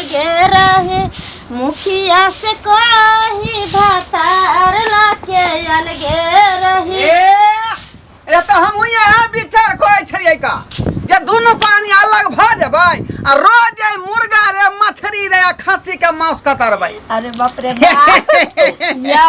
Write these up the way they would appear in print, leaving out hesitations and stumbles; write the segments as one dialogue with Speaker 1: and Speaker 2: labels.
Speaker 1: अलगे रहे मुखिया से कही भातार लाके अलगे रही
Speaker 2: ए ए तऽ हम इएह विचार कहै छलियै का जे दुनू प्राणी अलग भऽ जेबै आ रोज एहि मुर्गा रे मछली रे आ खस्सी के मांस कतरबै।
Speaker 1: अरे बाप रे बाप, यौ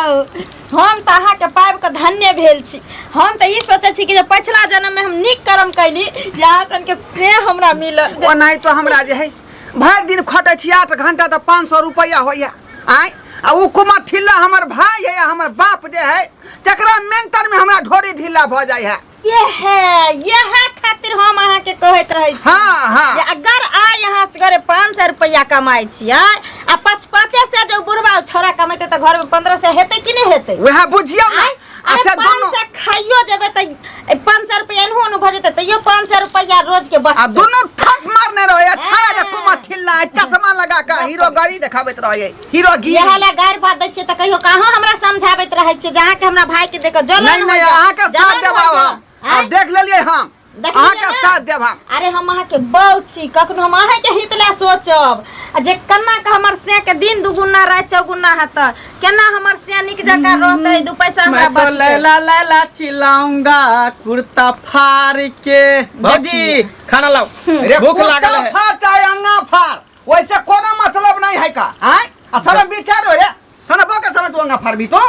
Speaker 1: हम तऽ अहाँके पाबि कऽ धन्य भेल छी। हम तऽ ई सोचै छी कि जे पछिला जन्ममे हम नीक कर्म कैली जे अहाँ सनके से हमरा मिलल।
Speaker 2: ओनाहि तो हमरा जे है भरि दिन खटै छी 8 घंटा तऽ 500 रुपैआ होइया आँय, आ ओ कुमार ठिल्ला हमर भाई है आ हमर बाप जे है तकरा मेंटर में हमरा ढोरी ढिल्ला भऽ जाइ है।
Speaker 1: यह खातिर हम अहाँके कहैत रहै छी।
Speaker 2: हाँ, हाँ।
Speaker 1: जे अगर आइ अहाँ सगरे 500 रुपैआ कमाइ छियै आ 5-5 सए जे बुढ़बा छोरा कमेतै तऽ घरमे 1500 हेतै कि नहि हेतै?
Speaker 2: वएह बुझियौ ने।
Speaker 1: आँय? अरे
Speaker 2: अच्छा,
Speaker 1: पाँच
Speaker 2: दुनू
Speaker 1: सए खाइयो जेबै तऽ 500 रुपैआ एनहो ओनहो भऽ जेतै तैयो 500 रुपैआ रोज के बचतै।
Speaker 2: आ दुनू थप मारने रहै छाड़ा जे कुमार ठिल्ला है, चश्मा लगा के हीरो गाड़ी देखाबैत रहै हीरो गिरी।
Speaker 1: इएह लए गारि भात दै छियै तऽ कहियो कहाँ हमरा समझाबैत रहै छियै जहाँ के हमरा भाई के देख के जलन
Speaker 2: नहीं, नहीं,
Speaker 1: होइया,
Speaker 2: अहाँके साथ
Speaker 1: जलन
Speaker 2: देब
Speaker 1: होइया।
Speaker 2: हम।
Speaker 1: आँय?
Speaker 2: आब देख लेलियै हम।
Speaker 1: देखलियै
Speaker 2: अहाँके
Speaker 1: ने?
Speaker 2: साथ देब हम।
Speaker 1: अरे हम अहाँके बहू छी, कखनो हम अहाँके हित लए सोचब आ जे केना के हमर से के दिन दुगुना राति चौगुना हेतै, केना हमर से नीक जकाँ रहतै, 2 पैसा हमरा
Speaker 3: मैं तो
Speaker 1: बचतै।
Speaker 3: लैला लैला चिल्लाऊंगा कुर्ता फाड़ के। भौजी खाना लाओ,
Speaker 2: रे
Speaker 3: भूख
Speaker 2: कुर्ता
Speaker 3: लागल है।
Speaker 2: फाड़ चाहे अंगा फाड़, वैसे कोनो मतलब नहीं है का। आँय? आ शरम विचार हो रे, खाना बो के समय तू अंगा फाड़बी तो?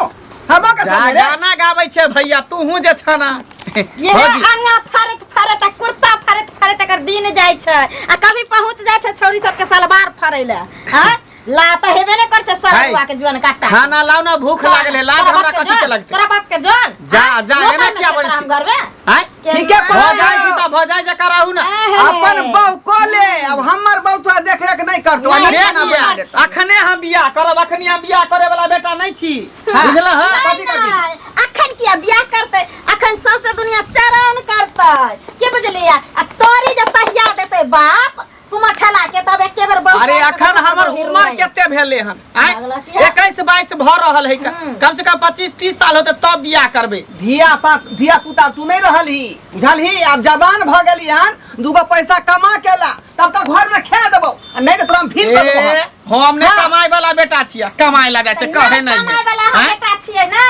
Speaker 2: हाँ, बो के
Speaker 3: जा
Speaker 2: समय रे।
Speaker 3: गाना गाबै छै भैया, तू हूँ जे छना।
Speaker 1: ये
Speaker 3: भौजी।
Speaker 1: अंगा फाड़ैत फाड़ैत आ कुर्ता फाड़ैत फाड़ैत एकर दिन जाइ छै आ कभी पहुँच जाइ छै छौरी सबके सलवार फाड़ै लए। हाँ? ला तऽ हेबे नहि करै छै सलवार के जुअन काटा।
Speaker 3: खाना लाओ ना, भूख लागल है, लाज
Speaker 1: तोरा
Speaker 3: हमरा
Speaker 1: बाप के
Speaker 3: कथी के
Speaker 1: जौन?
Speaker 3: लगतै?
Speaker 1: तोरा बाप के जौन?
Speaker 3: जा,
Speaker 1: हाँ?
Speaker 3: जा,
Speaker 1: लोकल
Speaker 3: एना
Speaker 1: में
Speaker 3: किया
Speaker 1: छै
Speaker 3: बजै
Speaker 1: तोरा
Speaker 3: छी?
Speaker 1: हम घरमे?
Speaker 3: आँय?
Speaker 2: ठीके
Speaker 3: भऽ
Speaker 2: कहै
Speaker 3: जाइ छी तऽ भऽ जाइ जकर रहू ना।
Speaker 1: आहे।
Speaker 2: अपन बहू को ले, अब हमर बहू तोरा देख रेख नहीं करतो,
Speaker 1: नहीं,
Speaker 2: नहीं
Speaker 3: से
Speaker 2: खाना
Speaker 3: किया?
Speaker 2: बना देतो।
Speaker 3: अखने हम बियाह करब, अखनी हम बियाह करे वाला बेटा नहीं छी,
Speaker 2: हाँ।
Speaker 3: बुझल हँ?
Speaker 1: नहीं,
Speaker 2: कथी करबी?
Speaker 1: नहीं, अखन किया बियाह करतै? अखन सौंसे दुनिया चरण करतै, के बुझलियै? आ तोरी जे तहिया देतै बाप कुमार ठेला के, तब एके बेर बहु
Speaker 3: अरे
Speaker 1: के
Speaker 3: अखन
Speaker 1: कतौ
Speaker 3: हमर
Speaker 1: कतौ
Speaker 3: उम्र
Speaker 1: गिरलै।
Speaker 3: कते भेले हन? आँय?
Speaker 1: लागल किया?
Speaker 3: 21-22 भऽ रहल है, कम से कम 25-30 साल होते तब बियाह करबै।
Speaker 2: धिया पुता तू नहीं रहल ही, बुझल ही? आब जवान भऽ गेली हन, दूगो पैसा कमा के ला, तब तक घर में खा देबौ, आ नहीं तऽ तोरा हम भीड़ कर देबौ हम।
Speaker 3: ए, हम नहीं
Speaker 2: हाँ।
Speaker 3: कमाए वाला बेटा छियै, कमाए ला जाइ छै,
Speaker 1: तऽ
Speaker 3: कहे
Speaker 1: नहि
Speaker 3: नहीं
Speaker 1: कमाए वाला हम
Speaker 3: आँय?
Speaker 1: बेटा छियै ना,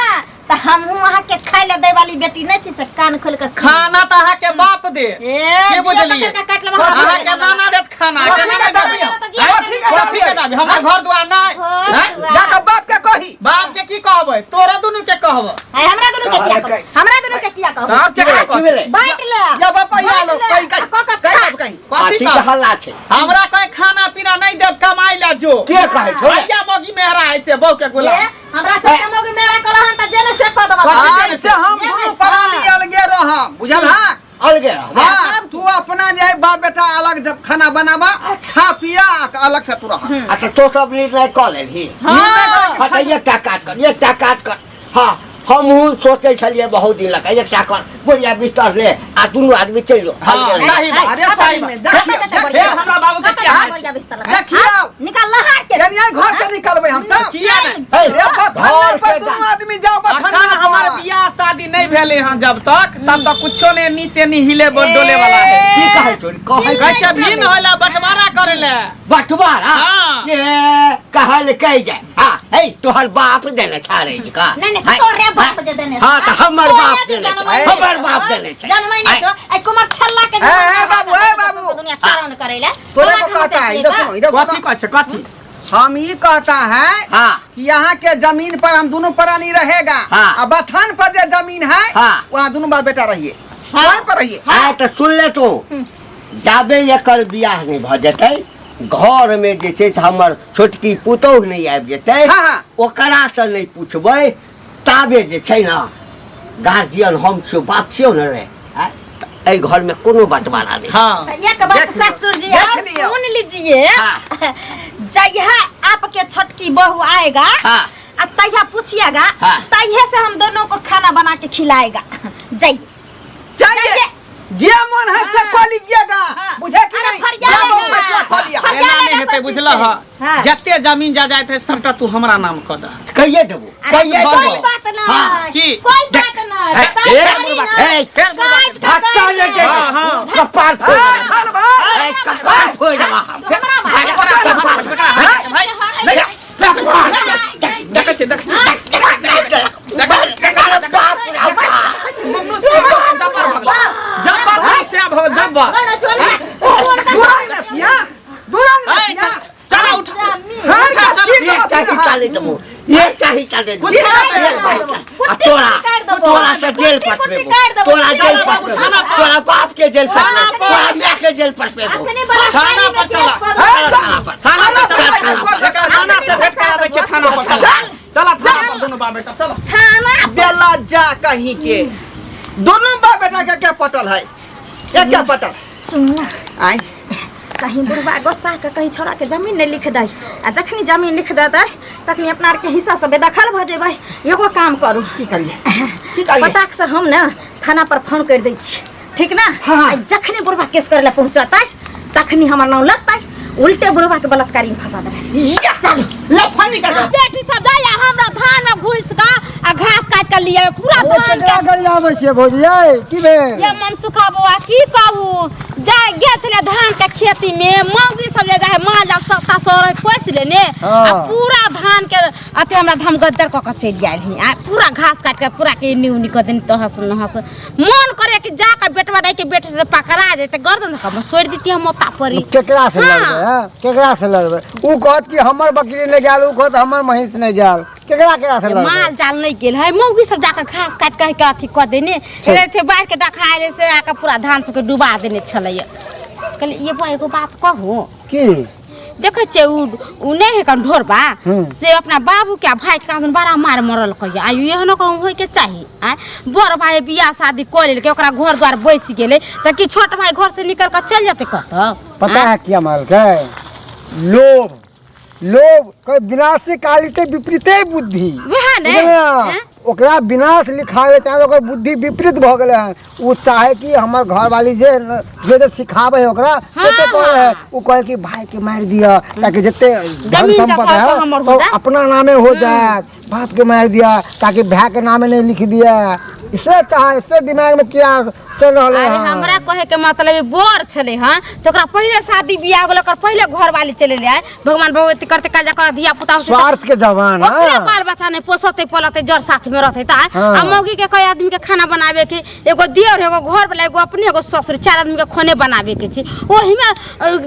Speaker 1: तऽ हमहूँ अहाँके खाय लए दै वाली बेटी नहि छी से कान खोलि कऽ सुन।
Speaker 3: खाना तऽ अहाँके बाप दे।
Speaker 1: ए,
Speaker 3: के
Speaker 1: जियो
Speaker 3: बुझलियै?
Speaker 1: पकड़ि कऽ काटि लेब हमरा।
Speaker 3: अहाँके नाना देत खाना,
Speaker 2: कथी
Speaker 3: केना
Speaker 2: के
Speaker 3: नहि
Speaker 2: दाबी?
Speaker 3: देबै?
Speaker 1: कथी
Speaker 3: आँय?
Speaker 2: के दाबी?
Speaker 3: कथी के दाबी? हमर घर दुआर नहि।
Speaker 1: घर
Speaker 3: आँय?
Speaker 1: दुआर।
Speaker 2: जाकऽ बाप के कही।
Speaker 3: बाप के की कहबै? तोरा दुनू के कहबै।
Speaker 1: आय, हमरा दुनू के किया कहबै? हमरा दुनू के किया कहबै?
Speaker 3: तब केकरा
Speaker 4: की
Speaker 3: कहबै?
Speaker 4: भेलै?
Speaker 1: बाँटि ले।
Speaker 2: या बापा, या लो,
Speaker 1: बाँटि ले।
Speaker 2: कही, कही,
Speaker 1: आ कऽ कऽ
Speaker 2: कही
Speaker 1: खा।
Speaker 2: बाप, कही।
Speaker 3: कथी
Speaker 4: कथी के
Speaker 3: कहबै?
Speaker 4: हल्ला छै?
Speaker 3: हमरा कहे खाना पीना नहीं देब, कमाई ला जो।
Speaker 4: के कहै छौ?
Speaker 3: भैया मोगी मेहरा है से बहू के गुलाम।
Speaker 1: ए, हमरा से मोगी मेहरा करहन त जेने से कह देबा।
Speaker 2: आइ से हम दुनू प्राणी अलगे रहम, बुझल हा?
Speaker 4: अलगे रहब।
Speaker 2: हाँ, तू अपना जे है बाप बेटा अलग जब खाना बनाबा, खा पिया अलग से तू रह।
Speaker 4: आ त तो सब निर्णय कऽ लेलही?
Speaker 2: निर्णय कऽ
Speaker 4: हाँ, तऽ एकटा काज कर, एकटा काज कर। हाँ, हमहूँ सोचै छलियै बहुत दिन लग, एकटा कर बढ़िया बिस्तर ले आ दुनू आदमी चलि जो।
Speaker 3: हाँ,
Speaker 4: अलगे रह।
Speaker 3: सही बात।
Speaker 2: अरे सही में, देखियौ,
Speaker 1: कतऽ
Speaker 2: देखियौ।
Speaker 3: फेर हमरा बाबू के किया
Speaker 1: कतऽ
Speaker 3: होइ छै?
Speaker 1: बढ़िया बिस्तर लगा?
Speaker 2: देखियौ।
Speaker 1: निकाल लहार के।
Speaker 2: यानी घर से निकलबै हम सब।
Speaker 3: किया नहि?
Speaker 4: हे,
Speaker 2: रे बथन्ना
Speaker 4: घर
Speaker 2: पर
Speaker 4: के
Speaker 2: दुनू आदमी जाओ
Speaker 3: अखन
Speaker 2: बथन्ना
Speaker 3: हमर
Speaker 2: पर।
Speaker 3: बियाह शादी नहीं भेले हन जब तक, तब तक कुछो नहीं नी से नी हिले डोले वाला है।
Speaker 4: की कहै छौ? कहै
Speaker 3: कहै छै भीम होला बंटवारा करे ले।
Speaker 4: बंटवारा?
Speaker 3: हाँ।
Speaker 4: ए, कहल कहि जाय। हाँ, हे, तोहर बाप देने छा रे का?
Speaker 1: नहीं, नहीं,
Speaker 4: हाय,
Speaker 1: तोरे बाप जे देने
Speaker 4: हाँ,
Speaker 1: छा।
Speaker 4: तऽ हमर
Speaker 1: तोरे
Speaker 4: बाप
Speaker 1: जे
Speaker 4: देने छै,
Speaker 1: जनमै
Speaker 4: हमर
Speaker 1: छौ,
Speaker 4: बाप देने छै।
Speaker 1: जनमै नहीं
Speaker 4: आय।
Speaker 1: छौ। ऐ कुमार छल्ला के
Speaker 2: ए, ए, बाबू, ए, बाबू।
Speaker 1: दुनिया चारण करे ले।
Speaker 2: तोरे को कहता है, इधर सुनो, इधर
Speaker 3: कथी
Speaker 2: सुनो।
Speaker 3: कहै छै, कथी?
Speaker 2: हम ये कहता है
Speaker 4: हाँ।
Speaker 2: कि यहाँ के जमीन पर हम दोनों प्राणी रहेगा।
Speaker 4: हाँ।
Speaker 2: और बथान पर जो जमीन है,
Speaker 4: हाँ।
Speaker 2: वहाँ दोनों बाप बेटा रहिए।
Speaker 1: हाँ।
Speaker 2: वहाँ पर रहिए।
Speaker 4: हाँ, तऽ सुन ले तू, जाबे एकर बियाह नहि भऽ जेतै, घर में जे छै से हमर छोटकी पुतोहु नहि आबि जेतै,
Speaker 2: हाँ, हाँ।
Speaker 4: ओकरासँ नहि पूछबै ताबे जे छै ने गार्जियन हम छियौ, बाप छियौ ने रे। आँय, तऽ एहि घर में कोनो बंटवारा नहि।
Speaker 3: हाँ।
Speaker 1: एक बात
Speaker 2: देख लियो,
Speaker 1: ससुर जी
Speaker 2: देख
Speaker 1: और
Speaker 2: लियो।
Speaker 1: सुन लीजिए,
Speaker 4: हाँ।
Speaker 1: जहिया आपके छोटकी बहू आएगा,
Speaker 4: हाँ।
Speaker 1: आ तहिया पूछिएगा,
Speaker 4: हाँ।
Speaker 1: तहिया से हम दोनों को खाना बना के खिलाएगा। जाइए।
Speaker 2: जाइए।
Speaker 1: जाइए।
Speaker 2: जे मन है से
Speaker 1: हाँ।
Speaker 2: कऽ लीजिएगा,
Speaker 1: हाँ।
Speaker 2: बुझे कि
Speaker 1: अरे
Speaker 2: नहीं?
Speaker 1: फरिया
Speaker 2: जा
Speaker 1: लेगा।
Speaker 2: बहु फैसला कऽ लिया।
Speaker 1: फरिया
Speaker 3: एना
Speaker 1: लेगा
Speaker 3: नहीं हेतै,
Speaker 1: सब चीज
Speaker 3: बुझलह?
Speaker 1: से। हाँ।
Speaker 3: जते जमीन जायदाद है सबटा तू हमरा नाम कऽ दह।
Speaker 4: कहिए देबो,
Speaker 1: अरे
Speaker 4: कहिए
Speaker 1: कोई
Speaker 4: देबो।
Speaker 1: बात नहीं,
Speaker 4: हाँ।
Speaker 3: की?
Speaker 1: कोई बात नहीं।
Speaker 4: ए,
Speaker 1: बताओ
Speaker 4: ए,
Speaker 1: सारी ना।
Speaker 4: ए,
Speaker 3: फेर बुढ़बा
Speaker 1: काट
Speaker 3: के-
Speaker 1: के
Speaker 4: धक्का
Speaker 1: काट
Speaker 4: लगे।
Speaker 1: के।
Speaker 3: हाँ, हाँ।
Speaker 4: कपार फोड़
Speaker 2: ए,
Speaker 4: देबा।
Speaker 2: चल भाई।
Speaker 4: ए, कपार फोड़ देबा हम।
Speaker 1: हमरा मार।
Speaker 3: पकड़ा, पकड़ा, पकड़ा।
Speaker 4: हिस्सा नहीं देबो, एकटा हिस्सा नहीं देबो।
Speaker 3: कुछ नहीं
Speaker 4: एकटा हिस्सा। आ
Speaker 1: कुट्टी
Speaker 4: तोरा
Speaker 1: काटि देबो।
Speaker 4: तोरा से जेल
Speaker 1: कुट्टी
Speaker 4: पठबेबो,
Speaker 1: काटि देबो।
Speaker 4: तोरा जेल
Speaker 3: चला बाबू,
Speaker 4: पठबेबो,
Speaker 3: थाना पर।
Speaker 4: तोरा बाप के जेल
Speaker 3: थाना
Speaker 4: पठबेबो,
Speaker 3: पर।
Speaker 4: तोरा माय के जेल पठबेबो।
Speaker 1: अखने बलात्कारी
Speaker 3: थाना
Speaker 1: में
Speaker 3: पर
Speaker 1: केस
Speaker 3: चला।
Speaker 1: करू।
Speaker 4: थाना पर।
Speaker 3: थाना पर
Speaker 2: थाना
Speaker 3: चला।
Speaker 2: पर।
Speaker 3: एकरा थाना से भेंट करा दै छियै, थाना पर चला। चला थाना पर दुनू बाप बेटा चला।
Speaker 1: थाना
Speaker 2: बेला जा कहीं के दोनों बाप बेटा के क्या पटल है, ये क्या पटल?
Speaker 1: सुन ना,
Speaker 2: आय
Speaker 1: कहीं बुढ़वा गुस्सा के कहीं छोड़ा के जमीन नहीं लिख दै, आ जखनी जमीन लिख देतै तखनी अपना आरके हिस्सा से बेदखल भऽ जेबै। एगो काम करू।
Speaker 2: की करिए, की करिए?
Speaker 1: पताक से हम ने थाना पर फोन कर दै छी, ठीक ना?
Speaker 2: हाँ।
Speaker 1: आ जखनी बुढ़वा केस करे ला पहुंचतै तखनी हमर नाम लगतै, उल्टे बुढ़वा के बलात्कारी में फंसा देबै।
Speaker 2: या
Speaker 1: चलू।
Speaker 2: ले फोन कर दो।
Speaker 5: बेटी सब जाइए हमरा धान में घुस के आ घास काट के लिए पूरा
Speaker 6: ओ
Speaker 5: धान के।
Speaker 6: केकरा गाड़ी आबै छियै भौजी यै, की भेल?
Speaker 5: ये मनसुखा बौआ की कहू, जाय गेल छलै धान के खेती में, मौगी सब जे जाय माल जाल सस्ता सर पोसि लेने
Speaker 6: हाँ।
Speaker 5: आ पूरा धान के अथी हमरा धाम गद्दर कऽ के चलि गेल ही, आ पूरा घास काट के पूरा के एन्नी उन्नी कऽ देने तहस नहस। मन करे कि जा के बेटवा दाई के बेटे से पकड़ा जेतै, गर्दन धऽ के छोड़ि दितियै हम ओता परी।
Speaker 6: केकरा से
Speaker 5: हाँ।
Speaker 6: लड़बै? हैं? केकरा से लड़बै? ऊ कहत कि हमर बकरी नहि गेल, ऊ कहत हमर महींस नहि गेल, केकरा केकरा से लड़बै?
Speaker 5: माल जाल नहीं गेल है, मौगी सब जाके घास काट के के अथी कऽ देने रहे छै, बाढ़ि के डखा आयल से आके पूरा धान सबके डुबा देने छलैया। कहलियै ये बा एगो बात कहू।
Speaker 6: की?
Speaker 5: देखै छियै उ नहि है कन ढोरबा से अपना बाबू के आ भाई के कान बड़ा मार मरल कहिया, आयु एहनो कहूँ होय के चाही। आँय बड़ भाई बियाह शादी कऽ लेलकै, ओकरा घर द्वार बैस गेलै, तऽ की छोट भाई घर से निकल कऽ चलि जेतै कतऽ?
Speaker 6: पता है किया मारलकै? लोभ, लोभ कोई विनाशी कालिते विपरीते बुद्धि।
Speaker 5: वएह ने,
Speaker 6: बुझलियै ने?
Speaker 5: हैं?
Speaker 6: ओकरा विनाश लिखावे चाहे ओकर बुद्धि विपरीत भऽ गेलै हन। ओ चाहे कि हमर घरवाली जे जे जे सिखाबै है ओकरा
Speaker 5: हाँ,
Speaker 6: तते करे है।
Speaker 5: हाँ।
Speaker 6: ओ कहे कि भाई के मारि दिअ ताकि जते धन
Speaker 5: जमीन
Speaker 6: संपत्ति
Speaker 5: जथा
Speaker 6: है
Speaker 5: सब हमर हो
Speaker 6: सब
Speaker 5: जाए।
Speaker 6: अपना नामे हो जाए, बाप के मारि दिया ताकि भाई के नामे नहीं लिख दिया। इसे चाहे इससे दिमाग में क्या चल रहा
Speaker 5: अरे
Speaker 6: है।
Speaker 5: हमरा कहे के मतलब बड़ छलै हन तऽ ओकरा पहिले शादी बियाह गेल, ओकर पहिले घरवाली चलि एलै। भगवान भगवती करते काल जाकर धिया पुता होतै तऽ
Speaker 6: स्वार्थ के जवान,
Speaker 5: ओकरे
Speaker 6: हाँ।
Speaker 5: बाल बच्चा नहि पोसतै पलतै, जर साथ में रहतै तऽ।
Speaker 6: हाँ।
Speaker 5: आ मौगी के कई आदमी के खाना बनावे के, एगो दियर एगो घर वाला एगो अपने एगो ससुर, चार आदमी के खाने बनावे के छै, ओही में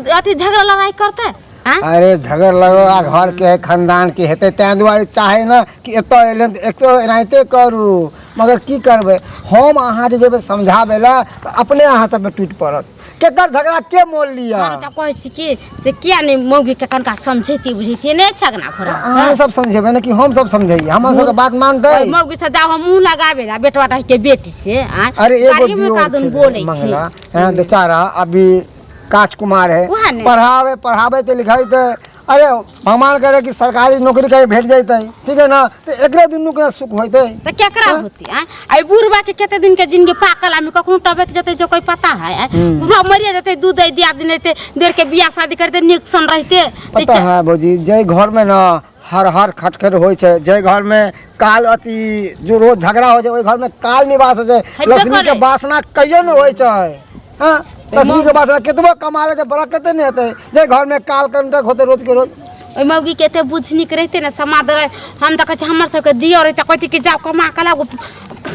Speaker 5: अथी झगड़ा लड़ाई करतै। आँय?
Speaker 6: अरे झगड़ लगो आ घर के है खानदान के हेतै, तैं दुआरे चाहे ना कि एतऽ एलै तऽ एतऽ एनाहिते करू, मगर की करबै हम अहाँ जे जेबै समझाबै लए तऽ अपने अहाँ सबमे टूटि पड़त। केकर झगड़ा के मोल लिअ?
Speaker 5: हम तऽ कहै छी कि से किया नहि मौगी के कनका समझैती बुझैती नहि छै अगना घोड़ा।
Speaker 6: अहाँ सब समझेबै ने कि हम सब समझैयै? हमर सबके बात मानतै?
Speaker 5: मौगी से जाओ हम मुँह लगाबे ला बेटवा डाही के बेटी से। आँय?
Speaker 6: अरे एगो
Speaker 5: गाड़ियो में
Speaker 6: दियोर
Speaker 5: कादुन
Speaker 6: छलै,
Speaker 5: बोलै छी।
Speaker 6: मंगला, हैं, बेचारा अभी काच कुमार है,
Speaker 5: उएह ने।
Speaker 6: पढ़ावे पढ़ावे ते लिखाई ते, अरे भगवान करे कि सरकारी नौकरी कहीं भेट जैते, ठीक है ना, तो एकरे दुनू के सुख होते।
Speaker 5: तऽ केकरा होती? आँय? आई बुढ़वा के कते दिन के जिंदगी पाकल आदमी कखनो टपक जेतै जो कोई पता है। आँय? बुढ़वा मरिए जेतै, दूध दै दिया दिन हेतै, देर के बियाह शादी करते नीक सन रहते।
Speaker 6: पता है भौजी, जै घर में ना हर हर खटखट होइ छै, जै घर में काल अथी जो रोज झगड़ा होइ छै, ओहि घर में काल निवास होइ छै।
Speaker 5: हेबे
Speaker 6: लक्ष्मी के
Speaker 5: करै।
Speaker 6: वासना कहियो नहि होइ छै। हाँ, लक्ष्मी के वासना केतबो कमा लेतै बरकते नहि हेतै, जै घर में काल कंटक होतै रोज के रोज।
Speaker 5: ओहि मौगी के एते बुझनिक रहिते ने समाद रहे। हम तऽ कहै छी हमर सबके दियर रहिते कहती कि जाओ कमा के लाबू,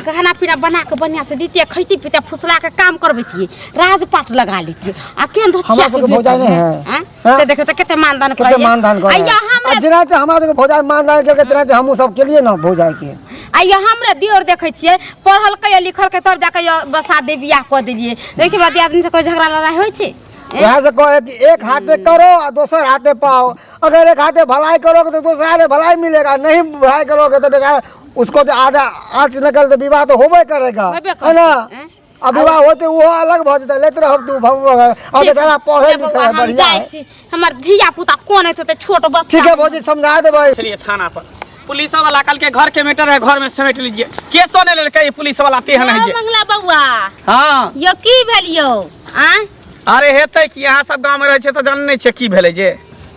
Speaker 5: खाना पीना बना के बढ़िया से दितियै, खैती पीते फुसला के काम करबैतियै, राजपाट लगा लेतियै। आ केहन धोतिया
Speaker 6: हमरा
Speaker 5: के
Speaker 6: सबके भौजाई
Speaker 5: बेटा
Speaker 6: नहि
Speaker 5: है,
Speaker 6: है।
Speaker 5: आँय?
Speaker 6: हाँ?
Speaker 5: से देखियौ तऽ कते मानदान
Speaker 6: कते
Speaker 5: करैया।
Speaker 6: मानदान
Speaker 5: आ
Speaker 6: करे
Speaker 5: या
Speaker 6: आ
Speaker 5: हमरे
Speaker 6: जेनाहिते हमरा सबके भौजाई मानदान केलकै तेनाहिते हमहूँ सब केलियै ने भौजाई के।
Speaker 5: आ या हमरे दियोर देखै छियै पढ़लकै या लिखलकै तब जाके या बसा दे बियाह कऽ देलियै। देखै छियै हमरा दियादनी से कोइ झगड़ा लड़ाई होइ छै?
Speaker 6: वएह से कहे कि एक हाथे करो आ दोसर हाथे पाओ। अगर एक हाथे भलाई करोगे तो दोसर हाथे भलाई मिलेगा, नहीं भलाई करोगे तो बेचारा उसको तो आधा आँच निकल तो विवाह तो होबे करेगा,
Speaker 5: होबे
Speaker 6: है ना?
Speaker 5: करतै, हैं?
Speaker 6: आ विवाह होते वो अलग भऽ जेतै, लेते रहब तू भव भव। आ
Speaker 5: ठीक।
Speaker 6: बेचारा पढ़े
Speaker 5: ए बौआ,
Speaker 6: लिखे है,
Speaker 5: हम
Speaker 6: बढ़िया
Speaker 5: जाइ
Speaker 6: है।
Speaker 5: छी, हमर धिया पुता कोन हेतै तऽ छोट बच्चा।
Speaker 6: ठीक है भौजी, समझा देबै।
Speaker 3: चलिए थाना पर पुलिस वाला कल के घर के मैटर है, घर में समेट लीजिए। केसो नहीं लेलकै ई पुलिस वाला तेहन है जे।
Speaker 5: मंगला बौआ।
Speaker 3: हाँ।
Speaker 5: यो की भेल यौ? आँय?
Speaker 3: अरे हेतै कि अहाँ सब गाँव में रहै छियै तऽ जानै नहि छियै की भेलै जे।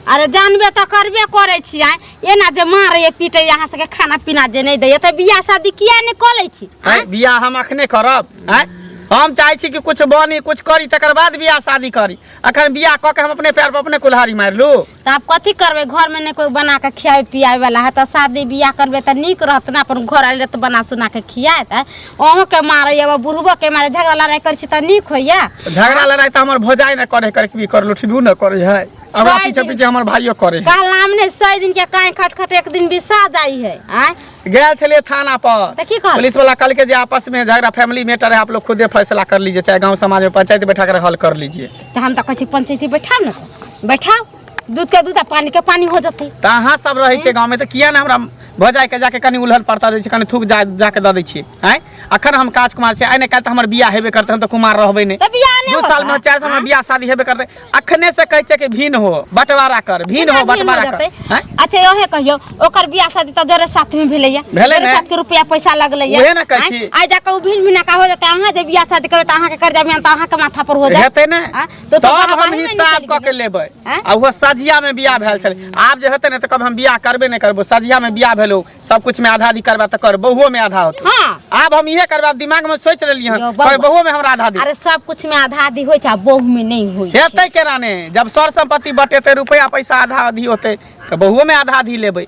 Speaker 5: अरे जानबे तऽ करबे करै छियै, एना जे मारैए पीटैए अहाँ सबके, खाना पीना जे नहि दैए, तऽ बियाह शादी किया नहि कऽ लै छी?
Speaker 3: आँय, बियाह हम अखने करब? आँय, हम चाहै छी कि कुछ बनी, कुछ करी, तकर बाद बियाह शादी करी। अखन बियाह कऽ के हम अपने पैर पर अपने कुल्हाड़ी मारि लू।
Speaker 5: तऽ आब कथी करबै? घरमे नहि कोइ बना कऽ खियाबै पियाबै वाला है, तऽ शादी बियाह करबै तऽ नीक रहत ने, अपन घर आयल तऽ बना सुना कऽ खियाएत। अहूँके मारैया, बुढ़बोके मारै, झगड़ा लड़ाइ करै छी तऽ नीक होइया?
Speaker 3: झगड़ा लड़ाइ तऽ हमर भौजाइ ने करे करे की कर लुठबू ने करे है, हमरा
Speaker 5: सही
Speaker 3: पीछे
Speaker 5: दिन।
Speaker 3: पीछे हमर भाइयो करे है।
Speaker 5: कहलाम ने 100 दिन के काई खट खट एक दिन बिसा जाइ है। आँय,
Speaker 3: गेल छलियै थाना पर।
Speaker 5: तऽ की कहल?
Speaker 3: पुलिस वाला कहलकै जे आपस में झगड़ा फैमिली मैटर है, आप लोग खुदे फैसला कर लीजिए, चाहे गांव समाज में पंचायत बैठा कर हल कर लीजिए।
Speaker 5: तऽ हम तऽ कहै छी पंचायती बैठाउ ने, बैठाउ, दूध के दूध आ पानी के पानी हो जेतै।
Speaker 3: तऽ अहाँ सब रहै छियै गाँवमे तऽ किया ने हमरा भौजाइके जाके कनि उलहन पड़ता दै छियै, कनि थूक जा जाके दऽ दै छियै? आँय, अखन हम काज कुमार छियै, आइ ने काल्हि तऽ हमर बियाह हेबे करतै, हम तऽ कुमार रहबै नहि।
Speaker 5: तऽ बियाह नहि
Speaker 3: 2 साल में
Speaker 5: होतै?
Speaker 3: 4 साल में बियाह शादी हेबे करतै। अखने से कहै छियै कि भिन्न हो बंटवारा कर, भिन्न हो
Speaker 5: केना भिन्न हो
Speaker 3: बंटवारा कर।
Speaker 5: जेतै?
Speaker 3: आँय?
Speaker 5: अच्छा, इहे कहियौ, ओकर बियाह शादी तऽ जरे साथ में भेलैया,
Speaker 3: भेलै
Speaker 5: जरे
Speaker 3: ने?
Speaker 5: साथ के रुपया पैसा लगलैया।
Speaker 3: उहे ने कहै छी।
Speaker 5: आँय, आइ जाके ओ भिन्न भिन्न का हो जेतै, अहाँ जे बियाह शादी करबै तऽ अहाँके कर्जा में तऽ अहाँके माथा पर हो जायत।
Speaker 3: हेतै ने?
Speaker 5: आँय, तो
Speaker 3: तब हम
Speaker 5: बाहर में
Speaker 3: हिसाब
Speaker 5: निकलि
Speaker 3: कऽ के
Speaker 5: गेलै।
Speaker 3: लेबै।
Speaker 5: आँय?
Speaker 3: आ ओहो सझिया में बियाह भेल छलै। आब जे हेतै ने तऽ कब हम बियाह करबे नहि करबो। सझिया में बियाह भेलौ, सब कुछ में आधा आधी करबा तऽ कर, बहुओ में आधा होतै।
Speaker 5: हाँ।
Speaker 3: आब हम इहे करबै, आब दिमाग में सोचि लेलियै हन।
Speaker 5: यौ बौआ।
Speaker 3: कहबै बहुओ में हमरा आधा दे।
Speaker 5: अरे सब कुछ में आधा आधी होइ छै आ बहु में नहि होइ छै।
Speaker 3: हेतै केना ने? जब सर संपत्ति बटेतै, रुपया पैसा आधा आधी होतै तऽ बहुओ में आधा आधी लेबै।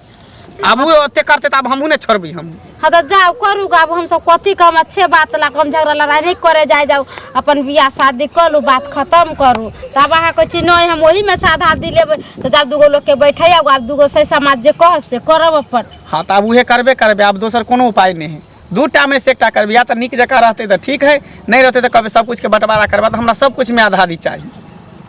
Speaker 3: आब ओ ओते करतै तऽ आब हमहूँ नहि छोड़बै हम।
Speaker 5: हाँ तऽ जाउ करू ग, आब हमसब कथी कहब? अच्छे बात ला हम झगड़ा लड़ाइ नहि करे जाय, जाउ अपन बियाह शादी कऽ लू, बात खत्म करू। तऽ आब अहाँ कहै छी नहि, हम ओहीमे से आधा आधी लेबै, तऽ जाउ दूगो लोकके बैठै आउ, आब दूगो सही समाज जे कहत से करब अपन।
Speaker 3: हाँ, तऽ आब उहे करबे करबै, आब दोसर कोनो उपाय नहि है। दूटा में से एकटा करबै, या तऽ नीक जकाँ रहतै तऽ ठीक है, नहि रहतै तऽ कहबै सब कुछके बंटवारा करबा तऽ हमरा सब कुछमे आधा आधी चाही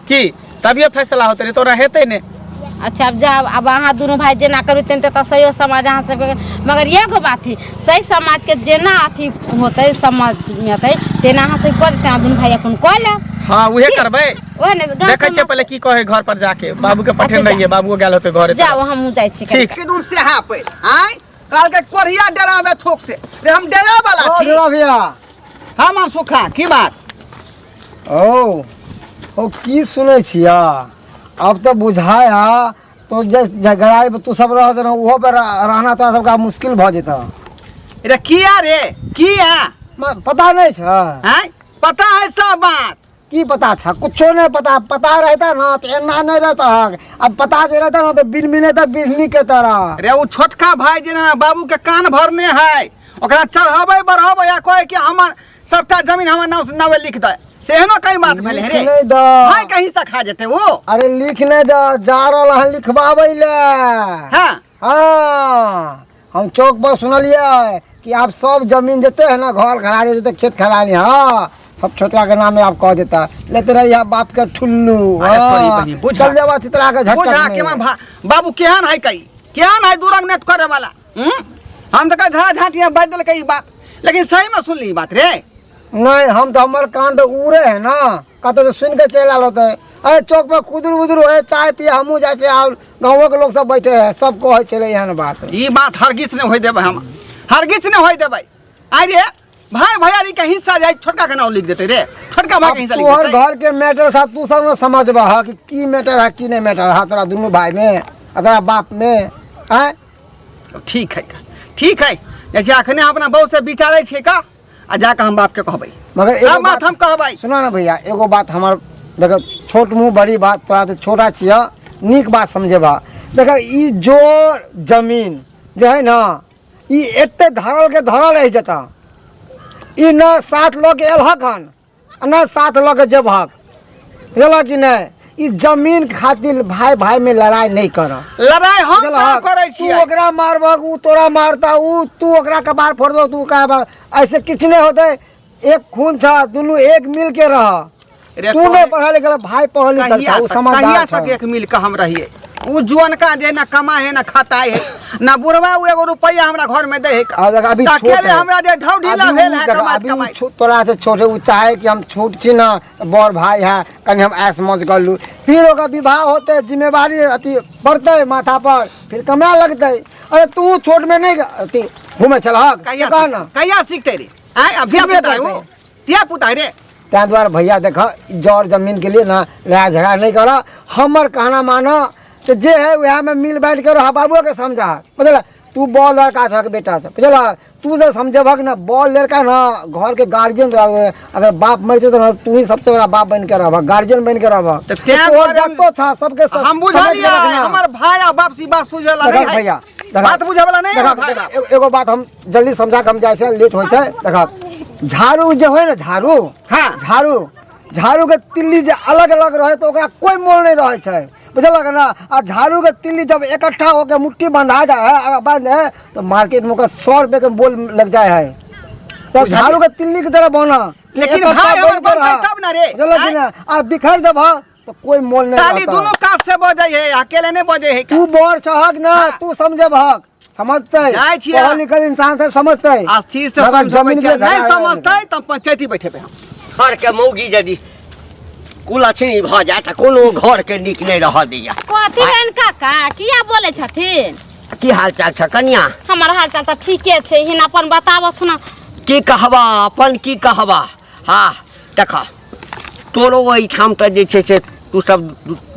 Speaker 3: की, तभिए फैसला होतै, नहि तऽ ओना हेतै नहि।
Speaker 5: अच्छा, आब जाउ, आब अहाँ दुनू भाय जेना करबै तेनाहिते तऽ सहियो समाज अहाँ सबके, मगर एगो बात है, सही समाजके जेना अथी होतै, समझमे अतै तेना अहाँ सब कऽ देतै, अहाँ दुनू भाय अपन कऽ लेब।
Speaker 3: हाँ, उहे करबै।
Speaker 5: ओहे ने गाँव
Speaker 3: देखै छियै
Speaker 5: समाज।
Speaker 3: पहिले की कहै, घर पर जाके बाबू के पठेने
Speaker 5: अच्छा,
Speaker 3: रहियै, बाबूओ गेल होतै घरे।
Speaker 5: जाउ, हमहूँ जाइ छी।
Speaker 3: ठीक।
Speaker 2: किदुन सेहा पे आय कहलकै कोढ़िया डरावे थोक से रे, हम डरे वाला
Speaker 6: ओ
Speaker 2: छी।
Speaker 6: ढेरा भैया।
Speaker 2: हम सुखा की बात?
Speaker 6: ओ ओ की सुनै छिया? अब तऽ बुझाया तो जे झगड़ाई तू सब रह रह ओहो पर रहना तोरा सबके आब मुश्किल भऽ जेतऽ।
Speaker 2: रे किया रे, किया?
Speaker 6: पता नहि छ?
Speaker 2: आय पता है सब बात।
Speaker 6: की पता था? कुछो नहीं पता। पता रहता ना तो एना नहीं रहता। अब पता जे रहता ना तो बिन मिले तो बिजली के तरह।
Speaker 2: रे ओ छोटका भाई जे ना बाबू के कान भरने है, ओकरा चढ़ाबै बढ़ाबै आ कहे कि हमर सबटा जमीन हमर नाम से नावे लिख दे, से एहनो कई बात भेलै रे?
Speaker 6: लिख नहीं दो।
Speaker 2: भाई कहीं से खा जेतै ओ।
Speaker 6: अरे लिख नहीं दो, जा रहल हन लिखबाबै ले।
Speaker 2: हाँ।
Speaker 6: हाँ, हम चौक पर सुनलियै कि आप सब जमीन जते है ना, घर घराड़ी जते, खेत खरानी, हाँ, सब छोटका के नाम में आप कह देता, लेते रही बाप के ठुल्लू।
Speaker 2: अरे तोरी
Speaker 6: हाँ,
Speaker 2: बहिन, बुझा।
Speaker 6: चल जावा चितरा के झटक
Speaker 2: बुझा
Speaker 6: में।
Speaker 2: के मन बाबू केहन है, कई केहन है दूरंग नेत करे वाला। हम तो कह झा झाटिया बाजि देलकै ई बात, लेकिन सही में सुनली ई बात रे?
Speaker 6: नहीं, हम तो हमर कान तो उड़े है ना, कतौ से सुन के चलि आयल होतै। अरे चौक पर कुदुर उदुर होए, चाय पिए हमहूँ जाइ छियै, और गाँवो के लोग सब बैठे है, सब कहै छलै एहन बात।
Speaker 2: ई बात हरगिज नहि होय देबै, हम हरगिज नहि होय देबै। आइ रे भाई भैयारी के हिस्सा जाय छोटका के नाम लिख देते रे, छोटका भाई के हिस्सा लिख
Speaker 6: तोहर
Speaker 2: देते।
Speaker 6: घर के मैटर था, तू सब न समझबह कि की मैटर है की नहीं मैटर है तोरा दुनू भाई में आ तोरा बाप में। आँय,
Speaker 2: ठीक है का, ठीक है, जैसे अखने अपना बहू से विचारै छियै का, आ जाके हम बाप के कहबै।
Speaker 6: मगर एगो
Speaker 2: सब बात हम कहबै।
Speaker 6: सुना ना भैया, एगो बात हमार देखो, छोट मुँह बड़ी बात, तोरा तो छोटा छियै, नीक बात समझेबा। देखो, ई जोर जमीन जे है ना, ई एते धरल के धरल रहि जेता, ई न साथ लऽ के एलहक हन आ न साथ लऽ के जेबहक, बुझलह कि नहि? ई जमीन खातिर भाई भाई में लड़ाई नहीं कर।
Speaker 2: लड़ाई हम
Speaker 6: बुझलहक?
Speaker 2: कहाँ करै
Speaker 6: तू
Speaker 2: छियै?
Speaker 6: ओकरा मारबहक, उ तोरा मारता, उ तू ओकरा कपार फोड़ दो, तू कपार, ऐसे किछु नहीं होते। एक खून छ, दुनू एक मिल के रह।
Speaker 2: रे
Speaker 6: तू नहीं पढ़ल लिखल, भाई पढ़ल लिखल
Speaker 2: कहिया
Speaker 6: छ, उ
Speaker 2: तक,
Speaker 6: समझदार
Speaker 2: कहिया
Speaker 6: छ।
Speaker 2: तक एक मिल के हम रहिए? उ जुअनका जे ना कमा है ना खाता है ना बुढ़वा, उ एगो रुपया हमरा घर में दे है।
Speaker 6: आ देख, अभी
Speaker 2: तऽ
Speaker 6: छोट
Speaker 2: अकेले
Speaker 6: है।
Speaker 2: हमरा जे ढौ ढीला
Speaker 6: अभी
Speaker 2: भेल
Speaker 6: उ
Speaker 2: है
Speaker 6: देख,
Speaker 2: कमाइत
Speaker 6: अभी उ
Speaker 2: कमाइत।
Speaker 6: तोरा से छोट है, उ चाहे कि हम छोट छी ना, बड़ भाई है, कनि हम ऐश मौज कर लू। फिर ओकर विवाह होते, जिम्मेवारी अथी पड़तै माथा पर, फिर कमाए लगतै। अरे तू छोट में नहीं अथी घूमे छलहक?
Speaker 2: कहिया
Speaker 6: कह ना।
Speaker 2: कहिया सीखते रे? आय अब धिया
Speaker 6: सीखबे
Speaker 2: पुता है वो,
Speaker 6: करतै।
Speaker 2: धिया पुता है रे।
Speaker 6: ताहि दुआरे भैया देख, जर जमीन के लिए ना लड़ाई झगड़ा नहीं कर, हमर कहना मानऽ तऽ जे है वएह में मिल बाँटि के रह, बाबुओ के समझा, बुझल? तू बड़ लड़का छक बेटा छ बुझल तू जे समझबहक ना बड़ लड़का ना घर के गार्जियन रह अगर बाप मर जेतौ ना तू ही सबसे बड़ा बाप बन के रहबह गार्जियन बन के रहबह
Speaker 2: तऽ तें
Speaker 6: तोहर
Speaker 2: दुआरे हम-
Speaker 6: जतो छा सबके सब
Speaker 2: हम
Speaker 6: समझ
Speaker 2: बुझलियै
Speaker 6: लेबक ना।
Speaker 2: हमर भाय आ बाप सी बात सुझल
Speaker 6: देखक
Speaker 2: नहीं है
Speaker 6: भैया देखक।
Speaker 2: बात बुझे वाला नहीं है
Speaker 6: देखक,
Speaker 2: भाई
Speaker 6: देखक, एगो बात हम जल्दी समझा के हम जाइ छै लेट होइ छै देखक झाड़ू जे होइ ने झाड़ू
Speaker 2: हाँ।
Speaker 6: झाड़ू झाड़ू के तिल्ली जे अलग अलग रहे तो ओकरा कोई मोल नहीं रहे छै बुझलक ना आ झाड़ू के तिल्ली जब इकट्ठा होके मुट्ठी बंधा जाए है अगर बांध है तो मार्केट में ओकरा 100 रुपये के बोल लग जाए है तो झाड़ू के तिल्ली के तरह बना
Speaker 2: लेकिन
Speaker 6: इकट्ठा
Speaker 2: भाई हमर
Speaker 6: बन के
Speaker 2: बनतै
Speaker 6: रहा।
Speaker 2: तब ना रे।
Speaker 6: बुझलक कि ना आ बिखर जब ह तो कोई मोल नहीं
Speaker 2: ताली
Speaker 6: रहता।
Speaker 2: दुनू काज से बजै है अकेले नहीं बजै है
Speaker 6: तू बड़ छहक ना तू समझबहक समझतै
Speaker 2: जाइ छियै।
Speaker 6: पढ़ल लिखल इंसान से समझतै
Speaker 2: स्थिर से
Speaker 6: मगर
Speaker 2: समझबै
Speaker 6: जमीन
Speaker 2: छियै
Speaker 6: के
Speaker 2: नहीं
Speaker 6: झगड़ा
Speaker 2: समझतै तऽ पंचायती बैठेबै हम
Speaker 4: घर के मौगी यदि कुलक्षणी भऽ जाय तऽ कोनो घर के नीक नहि रहऽ दैया
Speaker 5: कथी भेल काका किया बोलै छथिन
Speaker 4: की हाल चाल छ कनिया
Speaker 5: हमर हाल चाल तऽ ठीके छै हिन अपन बताबथ ना
Speaker 4: की कहबा अपन की कहबा हाँ देख तोरो ओहिठाम तऽ जे छै से तू सब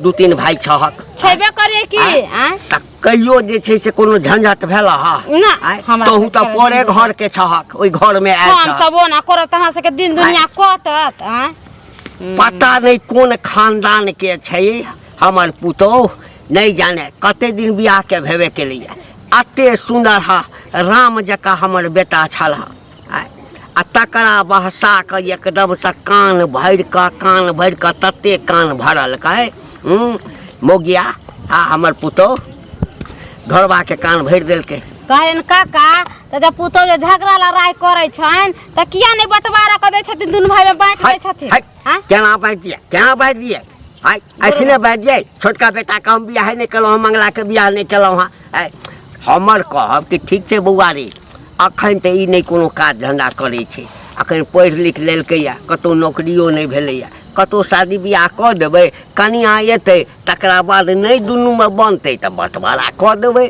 Speaker 4: दू तीन भाय छहक
Speaker 5: छेबे करे की आँय
Speaker 4: तऽ कहियो जे छै से कोनो झंझट भेल हा
Speaker 5: ना,
Speaker 4: आँय?
Speaker 5: हमरा
Speaker 4: तोहू तऽ
Speaker 5: सबके
Speaker 4: परे घर के छहक ओहि घर में आयल
Speaker 5: हम
Speaker 4: छहक
Speaker 5: सब ओना करत अहाँ सबके दिन दुनिया कटत आँय
Speaker 4: पता नहि कोन खानदान के छै हमर पुतोह नहि जाने कते दिन बियाह के भेबे केलैया एते सुन्दर हा राम जकाँ हमर बेटा छल हा आ तकरा बहसा कऽ एकदमसँ कान भरि कऽ कान भरि कऽ तते कान भरल कहै मौगिया आ हमर पुतोह ढोरबाके कान भरि देलकै
Speaker 5: कहलनि काका तऽ जब पुतोह जे झगड़ा लड़ाइ करै छनि तऽ किया नहि बँटवारा कऽ दै छथिन दुनू भाइमे बाँटि दै छथिन
Speaker 4: है,
Speaker 5: आँय?
Speaker 4: केना बाँटि दियै केना बाँटि दियै आइ अखने बाँटि दियै छोटका बेटाके हम बियाहे नहि केलहुँ हँ मंगलाके बियाह नहि केलहुँ हँ आइ हमर कहब कि ठीक छै बौआ रे अखन तऽ ई नहि कोनो काज धन्धा करै छै अखन पढ़ि लिख लेलकैए कतहु नौकरियो नहि भेलैए कतहु शादी बियाह कऽ देबै कनिआँ एतै तकरा बाद नहि दुनूमे बनतै तऽ बँटवारा कऽ देबै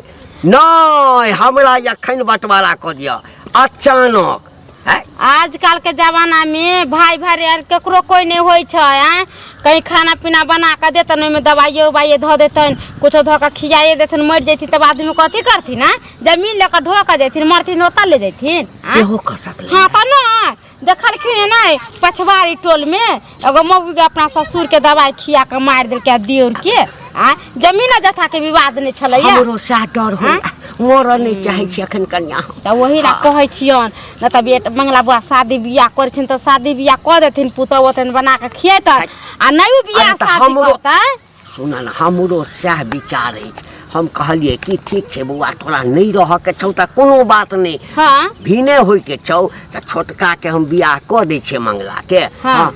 Speaker 4: नहि हमरा एखन बँटवारा कऽ दिअ अचानक आँय
Speaker 5: आजकल के जमाना में भाई भाई आर केकरो कोई नहीं होइ छै आँय कहीं खाना पीना बना कऽ देतन ओहिमे दवाइयो उवाइयो धऽ देतन कुछो धऽ कऽ खियाइए देतन मरि जैथिन तब आदमी कथी करथिन आँय जमीन लऽ कऽ ढो कऽ जैथिन मरथिन ओतऽ ले जैथिन आँय?
Speaker 4: सेहो कऽ सकलै
Speaker 5: हाँ तऽ नहि देखलखिन हँ नहि पछवाड़ी टोलमे एगो मौगीके अपना ससुरके दवाइ खिया कऽ मारि देलकै आ दियोरके आँय जमीन जथाके विवाद नहि छलैया
Speaker 4: हमरो सएह डर होइए मरऽ नहि चाहै छी एखन कनिया हम
Speaker 5: तऽ ओही लए कहै छियनि नहि तऽ बेट मंगला बुआ शादी बियाह करै छियनि तऽ शादी बियाह कऽ देथिन पुतहु ओतनि बना कऽ खियेतनि आ नहि ओ बियाह
Speaker 4: अरे तऽ
Speaker 5: शादी
Speaker 4: हमरो-
Speaker 5: करतै
Speaker 4: सुन ने हमरो सएह विचार अछि हम कहलियै कि ठीक छै बौआ तोरा नहि रहऽके छौ तऽ कोनो बात नहि
Speaker 5: हाँ
Speaker 4: भिने होइके छौ तऽ छोटकाके हम बियाह कऽ दै छियै मंगलाके
Speaker 5: हाँ।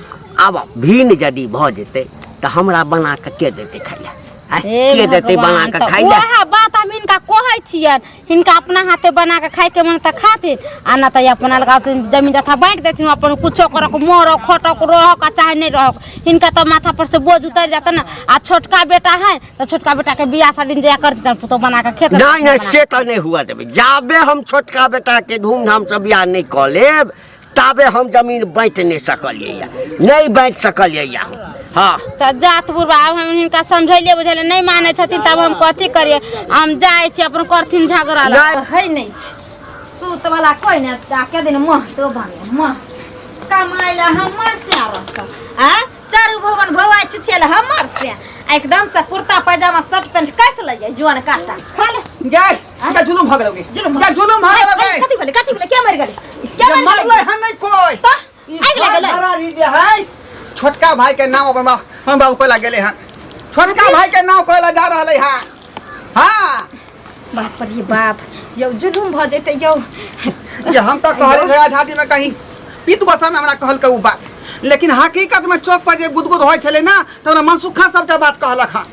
Speaker 4: आब भिन यदि भऽ जेतै तऽ हमरा बना कऽ के देतै खाइ लए आँय,
Speaker 5: हे
Speaker 4: के देतै बना
Speaker 5: भगवान,
Speaker 4: कऽ
Speaker 5: तऽ
Speaker 4: खाइ लए
Speaker 5: उएह बात हम हिनका कहै छियनि हिनका अपना हाथे बना कऽ खाइके मन तऽ खाथिन आ नहि तऽ अपना लगाथिन जमीन जथा बाँटि देथिन अपन कुछो करक मरक खटक रहक आ चाहे नहि रहक हिनका तऽ माथा पर से बोझ उतरि जाता ने आ छोटका बेटा है तऽ छोटका बेटाके बियाह शादी जया करथिन तऽ पुतोह बना कऽ खेत
Speaker 4: नहि नहि से तऽ नहि हुअ देबै जाबे हम छोटका बेटाके धूमधामसँ बियाह नहि कऽ लेब ताबे हम जमीन बाँटि नहि सकलियै नहि बाँटि सकलियै हम हँ
Speaker 5: तऽ जात बुढ़बा आब हम हिनका समझैलियै बुझैलियै नहि मानै छथिन तब हम कथी करियै हम जाइ छी अपन करथिन झगड़ा
Speaker 4: नहि
Speaker 1: है नहि छै सूत वाला कोइ नहि आ के दिन मह तो बने मह कमाइ ला हमर से रहत आ चारू भवन भौआ छिछेल हमर से आ एकदम से कुर्ता पैजामा शर्ट पैंट कैस लइए जुआन काटा खा ले
Speaker 2: गै जा जुलुम भऽ गेलौ गे
Speaker 1: जुलुम
Speaker 2: जा जुलुम भऽ गेलौ गे
Speaker 1: कथी भेलै कथी भेलै के मरि गेलै के
Speaker 2: जे
Speaker 1: मरि
Speaker 2: मरलै
Speaker 1: गेलै
Speaker 2: हन नहि कोइ
Speaker 1: तऽ
Speaker 2: ई
Speaker 1: आगि लागल है।
Speaker 2: घरारी जे है छोटका भाई के नाम अपन बाप हम बाबू कोला गेले हन छोटका भाई के नाम कोला जा रहलै हन हाँ
Speaker 1: बाप रे बाप यौ जुलुम भऽ जेतै यौ
Speaker 2: ये हम तऽ कहले रहे आझादी में कहीं पीत गोसा में हमरा कहलकै उ बात लेकिन हकीकत में चौक पर जे गुदगुद होइ छलै ना तऽ हमरा मनसुखा सबटा बात कहलक हन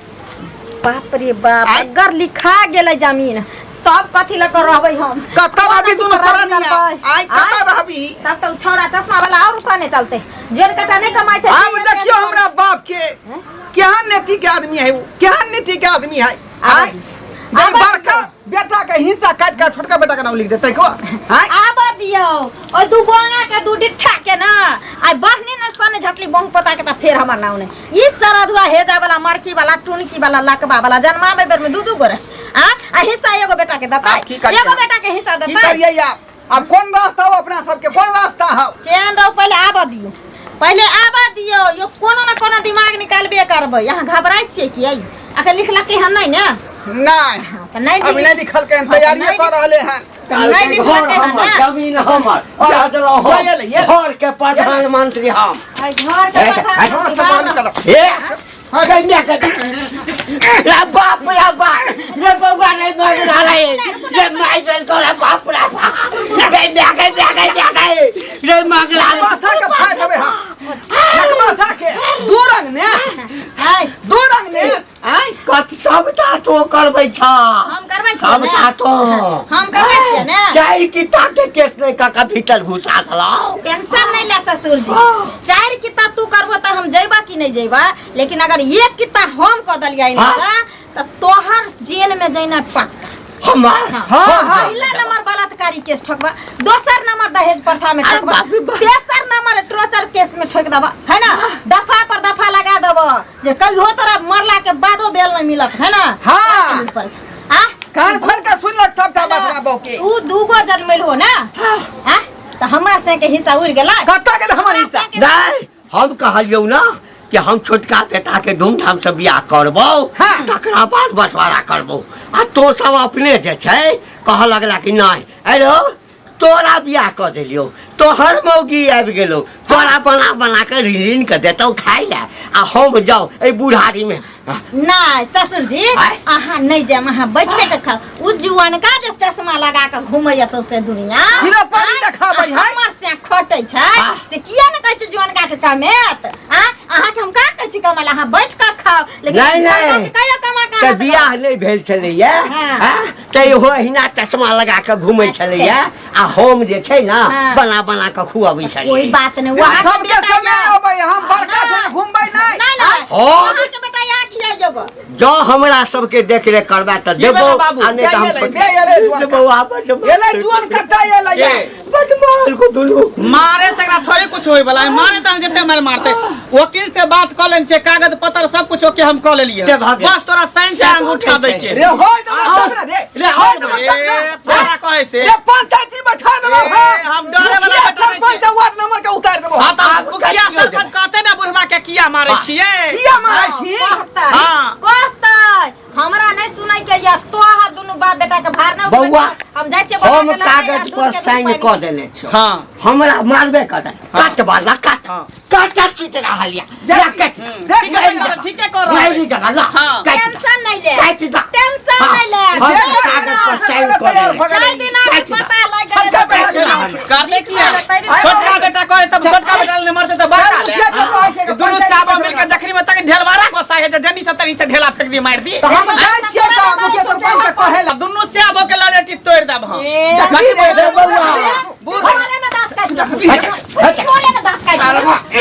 Speaker 1: बाप रे बाप
Speaker 2: आइ।
Speaker 1: अगर लिखा गेलै जमीन तब कथी लऽ कऽ रहबै हम
Speaker 2: कतऽ रहबी दुनू
Speaker 1: कोना
Speaker 2: प्राणी
Speaker 1: करबै?
Speaker 2: आइ कतऽ
Speaker 1: आँय?
Speaker 2: रहबी
Speaker 1: तब तऽ उ छौड़ा चश्मा वाला और उताने चलते जोन कटा नहीं कमाई छै
Speaker 2: आब देखियो हमरा बाप के केहन नीति के आदमी है उ केहन नीति के आदमी है आइ जब
Speaker 1: आब
Speaker 2: बड़का बेटा के हिस्सा काट के छोटका बेटा के नाम लिख देतै को आइ
Speaker 1: आब दियौ ओइ दू बोंगा के दू डिट्ठा के ना आइ बढ़नी ने सन झटली बोंग पता के त फेर हमर नाव ने ई सरदुआ हेजा वाला मरकी वाला टुनकी वाला लकबा वाला जन्माबे बेर में दू दू गोरे आ आ हिस्सा एगो बेटा के देतै।
Speaker 2: आब की करियै?
Speaker 1: एगो बेटा के हिस्सा
Speaker 2: की
Speaker 1: देतै।
Speaker 2: करियै आब? आब कोन रास्ता हो अपना सबके, कोन रास्ता हो?
Speaker 1: चैन रहो, पहिले आबऽ दियौ, पहिले आबऽ दियौ। यो कोनो न कोनो दिमाग निकालबे करबै। अहाँ घबराइ छियै कि? अखन लिखलकै हन नहि ने?
Speaker 2: नहीं।
Speaker 1: हाँ, तऽ नहि।
Speaker 2: अभी नहीं लिखलकै हन,
Speaker 1: हाँ, तऽ
Speaker 2: तैयारिये
Speaker 1: नहि
Speaker 2: कऽ रहले हन।
Speaker 1: नहि लिखलकै हन
Speaker 4: घर
Speaker 1: ने?
Speaker 4: हमर, जमीन हमर, जा देलहुँ हम।
Speaker 2: ये ले, ये ले।
Speaker 4: घर के प्रधानमंत्री हम।
Speaker 1: आइ घर के
Speaker 4: हे,
Speaker 1: प्रधानमंत्री
Speaker 2: घर से बाहर निकलो।
Speaker 4: ए कन्या के रे बाप रे बाप रे, बउआ रे, मर रे रे, माय चल को रे, बाप रे बाप रे, गई गई गई गई रे, मंगला
Speaker 2: नकमासा के फाड़ देबै हम, नकमासा के। दू रंग ने,
Speaker 1: आइ
Speaker 2: दू रंग ने। आँय,
Speaker 4: कत सबटा तो करबै छ।
Speaker 1: हम करबै छियै ने?
Speaker 4: सबटा तो
Speaker 1: हम करबै छियै ने?
Speaker 4: चारि किता के केस नहि कऽ के भीतर घुसा देलहुँ।
Speaker 1: टेंशन नहीं ले ससुर जी, चार किता तू करबो तऽ हम जइबा कि नहीं जइबा, लेकिन अगर एक किता हम कऽ देलियै
Speaker 4: हाँ।
Speaker 1: तऽ तोहर जेल में जइना पक्का।
Speaker 4: हमर?
Speaker 1: हाँ।
Speaker 2: हाँ, हाँ।
Speaker 1: पहिला नंबर बलात्कारी केस ठोकबा, दोसर नंबर दहेज प्रथा में
Speaker 4: अरे
Speaker 1: ठोकबा,
Speaker 4: बाप रे बाप।
Speaker 1: तेसर नंबर टॉर्चर केस में ठोक देबा, है ना? दफा पर दफा लगा देबा जे कहियो तोरा मरला के बादो बेल नहीं मिलत, है ना?
Speaker 2: हाँ।
Speaker 1: आ
Speaker 2: कान खोल के सुन लक सबटा बात हमरा बहू के।
Speaker 1: ऊ दूगो जन्मेल हो ना, आ तऽ हमरा से के हिस्सा उड़ गेलै।
Speaker 2: कतऽ गेल हमर हिस्सा?
Speaker 4: नहि, हम कहलियौ ना कि हम छोटका बेटा के धूमधाम से बियाह करबौ।
Speaker 2: हाँ।
Speaker 4: तकरा बाद बंटवारा करबौ, आ तो सब अपने जे छै कहऽ लगला कि नहि। अरे तोरा बियाह कऽ देलियौ, तोहर मौगी आबि गेलौ, तोरा बना बना कऽ ऋण ऋण के देतौ खाइ लए, आ हम जाउ एहि बुढ़ारी में?
Speaker 1: नहीं ससुर जी,
Speaker 4: आय?
Speaker 1: अहाँ नहीं जाम, अहाँ बैठे के खाओ। उ जुअनका जे चश्मा लगा के घूमैया सौंसे दुनिया,
Speaker 2: हीरो पानी देखाबै है।
Speaker 1: हमर से खटै छै।
Speaker 4: आह।
Speaker 1: से किया ने कहै छै जुअनका के कमेत? आ अहाँ के हम का कहै छी कमाला, अहाँ बैठ के खाओ, लेकिन
Speaker 4: नहीं,
Speaker 1: जुअनका
Speaker 4: नहीं।
Speaker 1: के कहियो कमा के
Speaker 4: तऽ
Speaker 1: आनत।
Speaker 4: बियाह नहि भेल छलैया।
Speaker 1: हाँ।
Speaker 4: हाँ? तऽ इहो अहिना चश्मा लगा कऽ घूमै छलैया, आ हम जे छै ने
Speaker 1: हाँ।
Speaker 4: बना बना कऽ खुअबै
Speaker 1: कोई
Speaker 4: छलियै।
Speaker 1: बात नहीं, वहाँ के
Speaker 2: सबके
Speaker 1: बेटा
Speaker 2: समय
Speaker 1: या-
Speaker 2: अबै, हम बड़का थोड़े घुमबै नहि।
Speaker 1: नहीं, नहीं,
Speaker 4: हम-
Speaker 1: वहाँ के बेटा यहाँ खियाइ जोगो।
Speaker 4: जँ हमरा सबके देख रेख करबा तऽ
Speaker 3: की भेलै
Speaker 4: देबौ,
Speaker 3: बाबू?
Speaker 4: आ नहि तऽ हम
Speaker 2: एलै,
Speaker 4: छोटका
Speaker 2: एलै जुअनका।
Speaker 4: बौआ बड्ड
Speaker 2: एलै जुअन कत्ता एलै या?
Speaker 3: ए,
Speaker 4: बड्ड मारल को दुनू।
Speaker 3: मारे से एकरा थोड़े कुछ होय वाला है, मारे तहन जते मारे मारते। वकील से बात कऽ लेने छियै, कागज पत्र सब कुछ ओके हम कऽ लेलियै।
Speaker 4: से भऽ गेल।
Speaker 3: बस तोरा साइन
Speaker 4: से
Speaker 3: चाहे अंगूठा
Speaker 4: भऽ
Speaker 3: दै
Speaker 4: गेल।
Speaker 3: के।
Speaker 2: रे होय देबो तब ने रे।
Speaker 4: रे होय देबो
Speaker 3: ए,
Speaker 4: तब ने।
Speaker 3: तोरा कहै से
Speaker 2: रे पंचायती बैठा देबो।
Speaker 3: ए,
Speaker 2: हम
Speaker 3: हम डरे वाला
Speaker 2: मुखिया
Speaker 3: बेटा नहीं
Speaker 2: सरपंच
Speaker 3: छियै।
Speaker 2: वार्ड नंबर के उतार देबो।
Speaker 3: हाँ तऽ
Speaker 4: आब
Speaker 3: मुखिया
Speaker 4: कटियो
Speaker 3: सरपंच
Speaker 4: देबै।
Speaker 3: कहते ने बुढ़वा के किया मारै छियै?
Speaker 2: किया मारै छी?
Speaker 1: कहतै,
Speaker 3: हाँ।
Speaker 1: कहतै, हमरा नहीं सुनै के या तोहर दुनू बाप बेटा के भार नहीं उठबै।
Speaker 4: बौआ,
Speaker 1: हम जाइ छियै बौआ
Speaker 4: हम
Speaker 1: के लऽ के, आ
Speaker 4: कागज
Speaker 1: दूध
Speaker 4: पर
Speaker 1: के दूध
Speaker 4: साइन
Speaker 1: पानि।
Speaker 4: कऽ देने छियौ।
Speaker 3: हाँ।
Speaker 4: हमरा मारबे करतै, काट वाला काट।
Speaker 3: हाँ।
Speaker 4: काट सीत रहल या ला काट।
Speaker 3: ठीके
Speaker 4: मारि
Speaker 3: कह-
Speaker 4: देबा।
Speaker 3: ठीके कह रहल
Speaker 4: मारि देबा, ला
Speaker 3: हाँ।
Speaker 4: काटि दा।
Speaker 1: टेंशन नहीं ले,
Speaker 4: काटि दा।
Speaker 1: टेंशन
Speaker 4: हाँ,
Speaker 1: नहीं ले।
Speaker 4: हम
Speaker 2: देख,
Speaker 4: कागज पर साइन कऽ
Speaker 2: तैयार
Speaker 4: देने
Speaker 2: भऽ
Speaker 4: छियौ।
Speaker 1: चारि दिन आगे
Speaker 4: काटि दा।
Speaker 1: पता लागि गेलै
Speaker 2: सबटा
Speaker 1: तऽ
Speaker 2: बेटा
Speaker 4: काटि दा।
Speaker 3: करते किया?
Speaker 1: तै-
Speaker 3: छोटका बेटा करे तब छोटका बेटा ले मरते तऽ बड़का ले।
Speaker 2: मुखिया के कहै छै कि
Speaker 3: दुनू
Speaker 2: पंचायती
Speaker 3: साबा
Speaker 2: बैठा
Speaker 3: मिलके जखनी में तक ढेलवारा गोसा है जे जनी से तनी से ढेला फेंक दी, मार दी।
Speaker 2: तऽ हम जाइ छियै तऽ मुखिया सरपंच के कहै ला।
Speaker 3: दुनू साबो के ललेटी तोड़ देब हम।
Speaker 1: ए,
Speaker 3: कथी बोल
Speaker 4: रे बौआ।
Speaker 3: बूढ़
Speaker 1: बोले में दांत काटि दे। बोले में दांत काटि दे।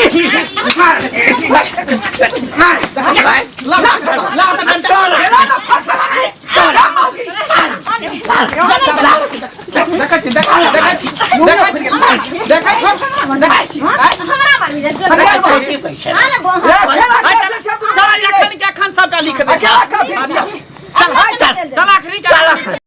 Speaker 3: ला ला ला डंडा।
Speaker 2: एला ना फटला रे। का मौगी?
Speaker 3: देखै छी, देखै छी, देखै छी, देखै छी, देखै छी, देखै छी।
Speaker 1: हमरा मारबी रे, जो
Speaker 2: अरे
Speaker 4: छोटी पैसा
Speaker 1: हाँ ना, बोल।
Speaker 2: रे खेला
Speaker 3: चल
Speaker 2: के पीछे
Speaker 3: चल, एखन के एखन सबटा लिख दे।
Speaker 2: अकेला का पीछे।
Speaker 3: चल, चल, चल आखिरी के।